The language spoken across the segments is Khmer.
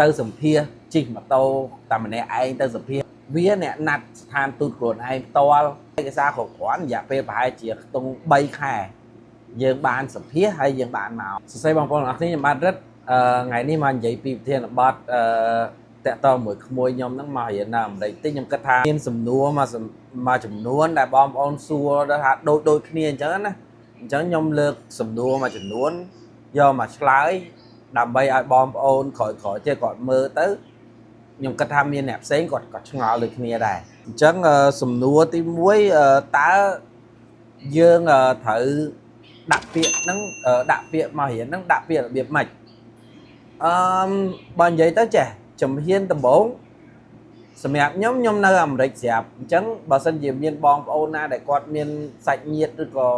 ទៅសម្ភាសជិះម៉ូតូតែម្នាក់ឯងទៅសម្ភាសវាអ្នកណាត់ស្ថានទូតខ្លួនឯងផ្ទាល់ឯកសារគ្រប់គ្រាន់រយៈពេលប្រហែលជាខ្ទង់3ខែយើងបានសម្ភាសហើយយើងបានមកសរសេរបងប្អូនទាំងអស់គ្នាខ្ញុំបាទរិទ្ធអឺថ្ងៃនេះមកនិយាយពីប្រធានបទអឺតាក់តងមួយក្មួយខ្ញុំហ្នឹងមករៀននៅអាមេរិកតិចខ្ញុំគិតថាមានសំណួរមកមួយចំនួនដែលបងប្អូនសួរដល់ថាដូចដូចគ្នាអញ្ចឹងណាអញ្ចឹងខ្ញុំលើកសំណួរមួយចំនួនយកមកឆ្លើយដើម្បីឲ្យបងប្អូនក្រោយៗទៀតគាត់មើលទៅខ្ញុំគិតថាមានអ្នកផ្សេងគាត់ក៏ឆ្ងល់ដូចគ្នាដែរអញ្ចឹងសំណួរទី1តើយើងត្រូវដាក់ពាក្យហ្នឹងដាក់ពាក្យមករៀនហ្នឹងដាក់ពាក្យរបៀបម៉េចអឺបើនិយាយទៅចេះជំហានដំបូងសម្រាប់ខ្ញុំខ្ញុំនៅអាមេរិកស្រាប់អញ្ចឹងបើសិនជាមានបងប្អូនណាដែលគាត់មានសាច់ញាតិឬក៏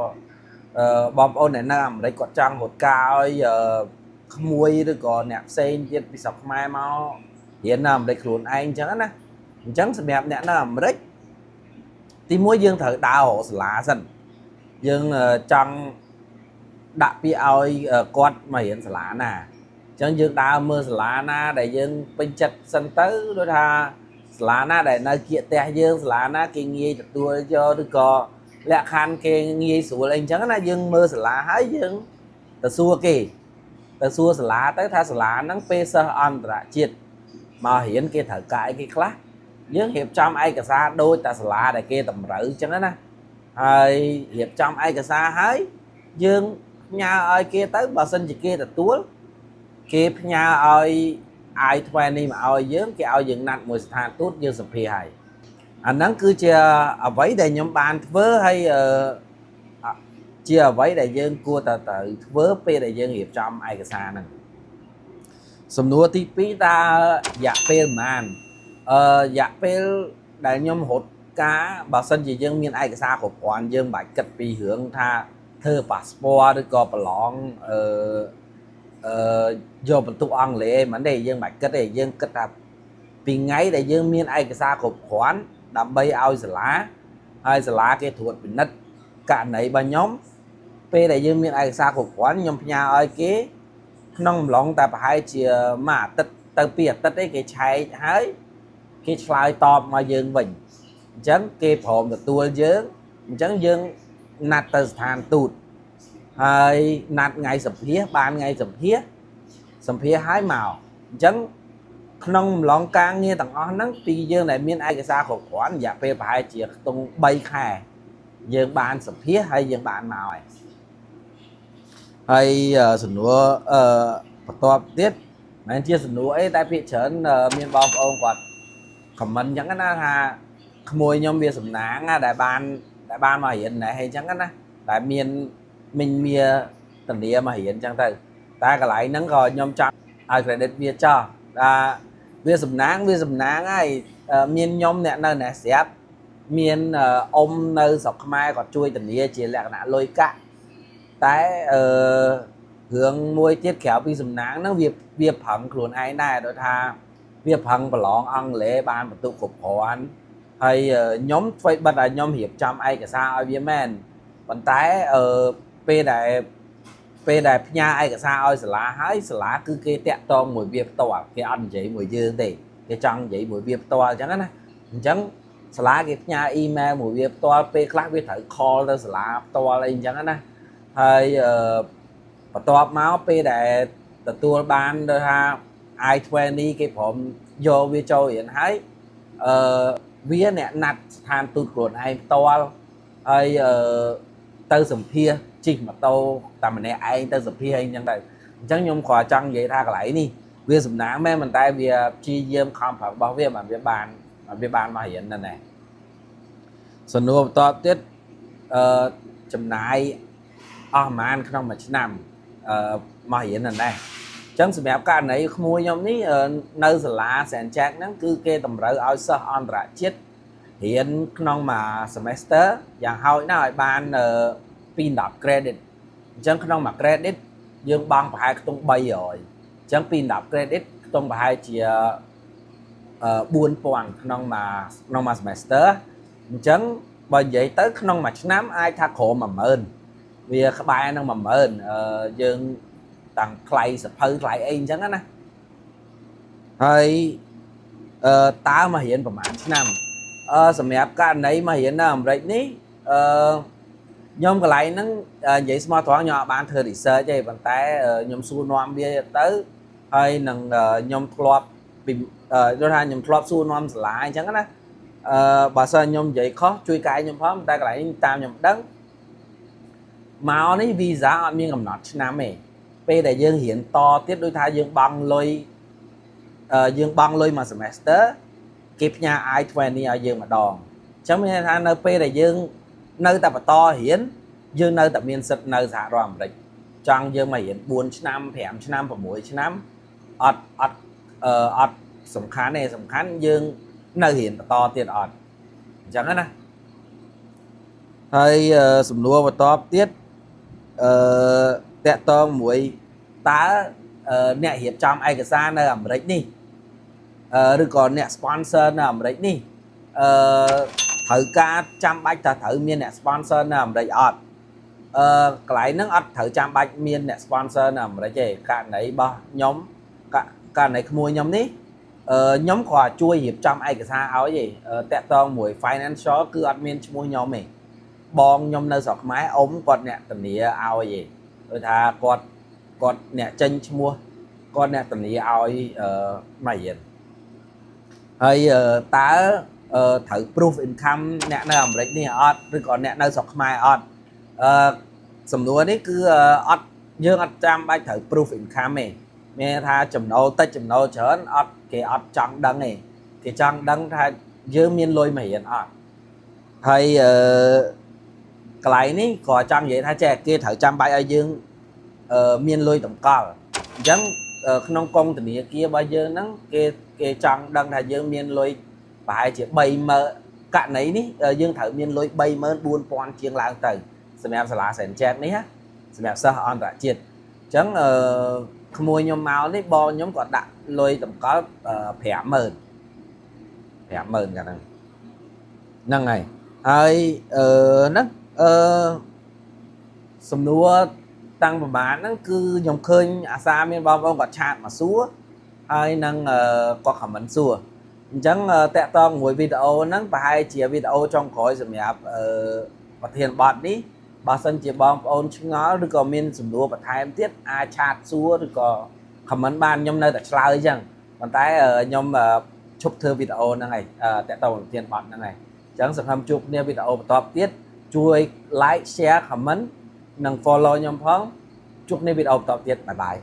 អឺបងប្អូនដែលនៅអាមេរិកគាត់ចង់រត់ការឲ្យអឺក្មួយឬក៏អ្នកផ្សេងទៀតពីស្រុកខ្មែរមករៀននៅអាមេរិកខ្លួនឯងអញ្ចឹងណាអញ្ចឹងសម្រាប់អ្នកនៅអាមេរិកទីមួយយើងត្រូវដើររកសាលាសិនយើងចង់ដាក់ពាក្យឲ្យគាត់មករៀនសាលាណាអញ្ចឹងយើងដើរមើលសាលាណាដែលយើងពេញចិត្តសិនទៅដូចថាសាលាណាដែលនៅគៀកផ្ទះយើងសាលាណាគេងាយទទួលយកឬក៏លក្ខខណ្ឌគេងាយស្រួលអីអញ្ចឹងណាយើងមើលសាលាហើយយើងទៅសួរគេទៅសួរសាលាទៅថាសាលាហ្នឹងពេលសិស្សអន្តរជាតិមករៀនគេត្រូវការអីគេខ្លះយើងរៀបចំឯកសារដូចតែសាលាដែលគេតម្រូវអញ្ចឹងណាហើយរៀបចំឯកសារហើយយើងផ្ញើឲ្យគេទៅបើសិនជាគេទទួលគេផ្ញើឲ្យ I-20 មកឲ្យយើងគេឲ្យយើងណាត់មួយស្ថានទូតយើងសម្ភាសហើយអាហ្នឹងគឺជាអ្វីដែលខ្ញុំបានធ្វើហើយអឺជាអ្វីដែលយើងគួរតែត្រូវធ្វើពេលដែលយើងរៀបចំឯកសារហ្នឹងសំណួរទី2តើរយៈពេលប៉ុន្មានអឺរយៈពេលដែលខ្ញុំរត់ការបើសិនជាយើងមានឯកសារគ្រប់គ្រាន់យើងមិនបាច់គិតពីរឿងថាធ្វើប៉ាសពតឬក៏ប្រឡងអឺអឺយកបន្ទុកអង់គ្លេសមិនទេយើងមិនបាច់គិតទេយើងគិតថាពីថ្ងៃដែលយើងមានឯកសារគ្រប់គ្រាន់ដើម្បីឲ្យសាលាហើយសាលាគេត្រួតពិនិត្យករណីរបស់ខ្ញុំពេលដែលយើងមានឯកសារគ្រប់គ្រាន់ខ្ញុំផ្ញើឲ្យគេក្នុងអំឡុងតែប្រហែលជាមួយអាទិត្យទៅពីរអាទិត្យឯងគេឆែកហើយគេឆ្លើយតបមកយើងវិញអញ្ចឹងគេព្រមទទួលយើងអញ្ចឹងយើងណាត់ទៅស្ថានទូតហើយណាត់ថ្ងៃសម្ភាសបានថ្ងៃសម្ភាសសម្ភាសហើយមកអញ្ចឹងក្នុងអំឡុងការងារទាំងអស់ហ្នឹងពីយើងដែលមានឯកសារគ្រប់គ្រាន់រយៈពេលប្រហែលជាខ្ទង់3ខែយើងបានសម្ភាសហើយយើងបានមកហើយហើយសំណួរអឺបន្ទាប់ទៀតមិនមែនជាសំណួរអីតែភាគច្រើនមានបងប្អូនគាត់ comment អញ្ចឹងណាថាក្មួយខ្ញុំវាសំណាងណាដែលបានមករៀនណែអញ្ចឹងណាដែលមានមីងមាធានាមករៀនអញ្ចឹងទៅតែកន្លែងហ្នឹងក៏ខ្ញុំចង់ឲ្យ credit វាចោះថាវាសំណាងវាសំណាងហើយមានខ្ញុំអ្នកនៅណែស្រាប់មានអ៊ំនៅស្រុកខ្មែរគាត់ជួយធានាជាលក្ខណៈលុយកាក់តែអឺរឿងមួយទៀតក្រៅពីសំណាងហ្នឹងវាវាប្រឹងខ្លួនឯងដែរដោយថាវាប្រឹងប្រឡងអង់គ្លេសបានបន្ទុកគ្រប់គ្រាន់ហើយខ្ញុំធ្វើបិទឲ្យខ្ញុំរៀបចំឯកសារឲ្យវាមែនប៉ុន្តែអឺពេលដែលពេលដែលផ្ញើឯកសារឲ្យសាលាហើយសាលាគឺគេតាក់ទងមួយវាផ្ទាល់គេអត់និយាយមួយយើងទេគេចង់និយាយមួយវាផ្ទាល់អញ្ចឹងណាអញ្ចឹងសាលាគេផ្ញើអ៊ីមែលមួយវាផ្ទាល់ពេលខ្លះវាត្រូវ call ទៅសាលាផ្ទាល់អីអញ្ចឹងណាហើយអឺបន្ទាប់មកពេលដែលទទួលបានដូចថា I-20 គេព្រមយកវាចូលរៀនហើយអឺវាអ្នកណាត់ស្ថានទូតខ្លួនឯងផ្ទាល់ហើយអឺទៅសម្ភាសជិះម៉ូតូតែម្នាក់ឯងទៅសម្ភាសអីចឹងទៅអញ្ចឹងខ្ញុំគ្រាន់ចង់និយាយថាកន្លែងនេះវាសំណាងមែនប៉ុន្តែវាព្យាយាមខំប្រឹងរបស់វាបានវាបានវាបានមករៀនนั่นแหละសំណួរបន្ទាប់ទៀតអឺចំណាយអស់ប្រហែលក្នុងមួយឆ្នាំអឺមករៀនนั่นแหละចឹងសម្រាប់ករណីក្មួយខ្ញុំនេះនៅសាលាសែនចាក់ហ្នឹងគឺគេតម្រូវឲ្យសិស្សអន្តរជាតិរៀនក្នុងមួយ semester យ៉ាងហោចណាស់ឲ្យបាន2 10 credit អញ្ចឹងក្នុងមួយ credit យើងបង់ប្រហែលខ្ទង់300អញ្ចឹង2 10 credit ខ្ទង់ប្រហែលជា4000ក្នុងមួយ semester អញ្ចឹងបើនិយាយទៅក្នុងមួយឆ្នាំអាចថាក្រោម10000វាក្បែរនឹង10000អឺយើងតាំងថ្លៃសភៅថ្លៃអីអញ្ចឹងណា ហើយតើមករៀនប្រហែលឆ្នាំសម្រាប់ករណីមករៀននៅអាមេរិកនេះខ្ញុំកន្លែងហ្នឹងនិយាយស្មោះត្រង់ខ្ញុំអត់បានធ្វើ research ទេប៉ុន្តែខ្ញុំសួរនាំវាទៅហើយនឹងខ្ញុំធ្លាប់ពីដូចថាខ្ញុំធ្លាប់សួរនាំសាលាអញ្ចឹងណាបើសិនខ្ញុំនិយាយខុសជួយកែខ្ញុំផងតែកន្លែងនេះតាមខ្ញុំដឹងមកនេះ visa អត់មានកំណត់ឆ្នាំទេពេលដែលយើងរៀនតទៀតដូចថាយើងបង់លុយយើងបង់លុយមួយ semester គេផ្ញើ I-20 ឲ្យយើងម្ដងអញ្ចឹងមានន័យថានៅពេលដែលយើងនៅតែបន្តរៀនយើងនៅតែមានសិទ្ធិនៅសហរដ្ឋអាមេរិកចង់យើងមករៀន4ឆ្នាំ5ឆ្នាំ6ឆ្នាំអត់អត់អត់សំខាន់ទេសំខាន់យើងនៅរៀនបន្តទៀតអត់អញ្ចឹងណាហើយសំណួរបន្តទៀតតាក់ទងមួយតើអ្នករៀបចំឯកសារនៅអាមេរិកនេះឬក៏អ្នក sponsor នៅអាមេរិកនេះត្រូវការចាំបាច់ថាត្រូវមានអ្នក sponsor នៅអាមេរិកអត់កន្លែងហ្នឹងអត់ត្រូវចាំបាច់មានអ្នក sponsor នៅអាមេរិកទេករណីរបស់ខ្ញុំករណីក្មួយខ្ញុំនេះខ្ញុំគ្រាន់ជួយរៀបចំឯកសារឲ្យទេតាក់ទងមួយ financial គឺអត់មានឈ្មោះខ្ញុំទេបងខ្ញុំនៅស្រុកខ្មែរអ៊ំគាត់អ្នកធានាឲ្យទេដូចថាគាត់អ្នកចេញឈ្មោះគាត់អ្នកធានាឲ្យមករៀនហើយតើត្រូវ proof income អ្នកនៅអាមេរិកនេះអត់ឬក៏អ្នកនៅស្រុកខ្មែរអត់សំណួរនេះគឺអត់យើងអត់ចាំបាច់ត្រូវ proof income ទេមានថាចំណូលតិចចំណូលច្រើនអត់គេអត់ចង់ដឹងទេគេចង់ដឹងថាយើងមានលុយមករៀនអត់ហើយកន្លែងនេះក៏ចង់និយាយថាចេះគេត្រូវចាំបាច់ឲ្យយើងមានលុយតម្កល់អញ្ចឹងក្នុងកុងធនាគាររបស់យើងហ្នឹងគេចង់ដឹងថាយើងមានលុយប្រហែលជា30000ករណីនេះយើងត្រូវមានលុយ34000ជាងឡើងទៅសម្រាប់សាលាសែនចែកនេះណាសម្រាប់សិស្សអន្តរជាតិអញ្ចឹងក្មួយខ្ញុំមកនេះបងខ្ញុំក៏ដាក់លុយតម្កល់50000 50000កាលហ្នឹងហ្នឹងហើយហើយហ្នឹងសំណួរតាំងប្រហែលហ្នឹងគឺខ្ញុំឃើញអាសាមានបងប្អូនគាត់ chat មកសួរហើយនឹងគាត់ comment សួរអញ្ចឹងតាក់ទងមួយវីដេអូហ្នឹងប្រហែលជាវីដេអូចុងក្រោយសម្រាប់ប្រធានបទនេះបើសិនជាបងប្អូនឆ្ងល់ឬក៏មានសំណួរបន្ថែមទៀតអាច chat សួរឬក៏ comment បានខ្ញុំនៅតែឆ្លើយអញ្ចឹងប៉ុន្តែខ្ញុំឈប់ធ្វើវីដេអូហ្នឹងហើយតាក់ទងប្រធានបទហ្នឹងហើយអញ្ចឹងសង្ឃឹមជួបគ្នាវីដេអូបន្តទៀតជួយ like, share, comment និង follow ខ្ញុំផងជួបគ្នាវីដេអូបន្តទៀត bye bye.